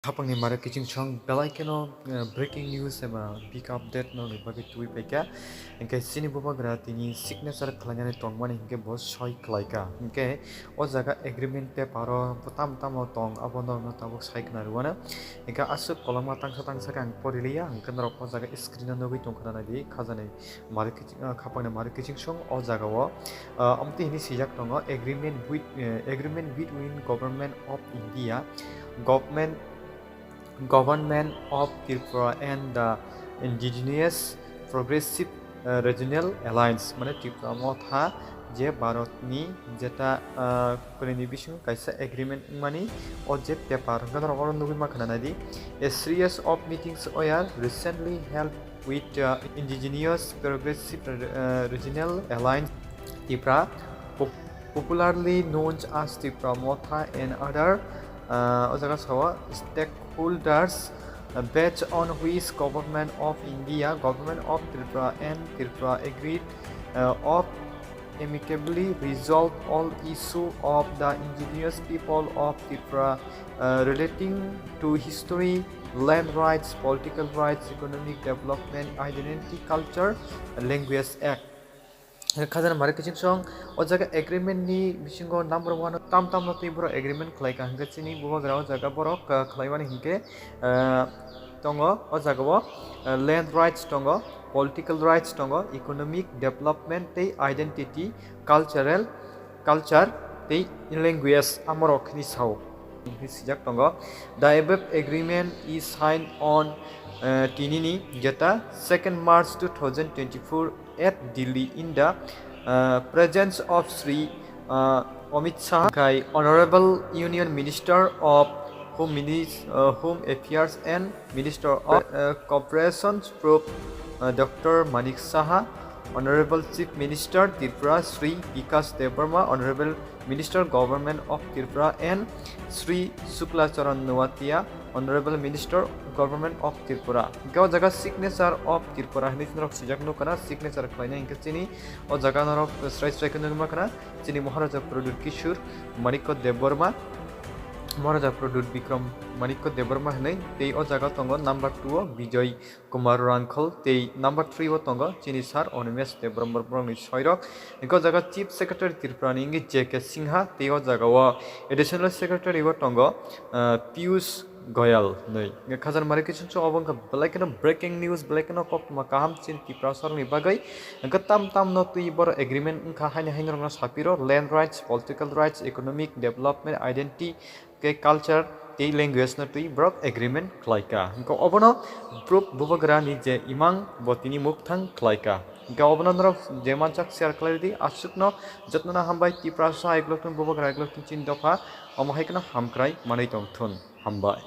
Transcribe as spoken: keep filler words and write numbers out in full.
Khapangni mare kiching song belai kheno, eh, breaking news eba big update nokni bagwi tubui paikha. Hinkhe chini bubagra tini signature khlainani tongmani hinkhe bo soi khlaikha. Hinkhe o jaga agreement paper o bo tamo tamo tong abo norokno tabuk sai khna rwano. Hinkhe aswk kolokma tangsa tangsa khe ang poriliya, hinkhe norok o jaga screen o nugwi tongkha nai di khajani mare kiching, ah, khapangni mare kiching song o jaga o, ah, amtwi hini swijak tongo, agreement with, eh, agreement between Government of India, Government, Government of Tripura and the Indigenous Progressive, eh, Regional Alliance, mane Tipra Motha je Bharatni jeta, eh, kwrwini bisingo kaisa agreement wngmani o je paper hwnkhe norok oro nugwi mankha nai di. A series of meetings were recently held with, uh, Indigenous Progressive, uh, Regional Alliance Tipra, pop-, popularly known as Tipra Motha and other, uh, o jaga sao stakeholders, uh, based on which Government of India, Government of Tripura and Tripura agreed, uh, of amicably resolve all issue of the indigenous people of Tripura, uh, relating to history, land rights, political rights, economic development, identity, culture, language act. Khajana mare kiching song o jaga agreement ni bisingo number one tam tam no twi borok agreement khlai ka hwnkhe chini bubagra o jaga borok, uh, khlai mani hinkhe, uh, tongo o jaga o, uh, land rights tongo, political rights tongo, economic development tei identity, cultural, culture tei language amorok ni sao. Hwnwi swijak tongo. The above agreement is signed on, uh, tinini jeta second March two thousand twenty-four at Delhi in the, uh, presence of Shri, uh, Amit Shah, khai Honorable Union Minister of Home Minis-, uh, Home Affairs and Minister of, uh, Corporations Pro, uh, Doctor Manik Saha, Honorable Chief Minister Tripura Shri Bikash Debbarma, Honorable Minister Government of Tripura and Shri Shukla Charan Noatia, Honorable Minister Government of Tripura. Hingke o jaga signature of Tripura hinui norok swijak nukha na, signature khlainai hingke chini o jaga norok srai srai khe nukma khna. Chini Maharaja Pradyut Kishore Manikya Debbarma, Maharaja Pradyut Bikram Manikya Debbarma hinui, tei o jaga tongo number two o Bijoy Kumar Rangkhal, tei number three o tongo chini sir Animesh Debbarma borokni soirok. Hingke o jaga Chief Secretary Tripura ni wngkhe J K Singha, tei o jaga o Additional Secretary o tongo, ah, Piyush Goyal hinui. Hingke khajana mari kiching song obo wngkha belai kheno breaking news, belai kheno koktwma kaham chini Tripura sorokni bagwi. Hingke tam tam no twi borok agreement wngkha haini haini rokno sapiro, land rights, political rights, economic development, identity, ke culture tei language no twi borok agreement khlaika. Hingke obono proof bubagra ni je imang bo tini mukthang khlaika. Hingke obono norok je manchak share khlai di, aswkno jotno no hambai Tiprasa eglokthun bubagra eglokthun chini dopha omo hai kheno hamkrai manwi tongthun. Hambai.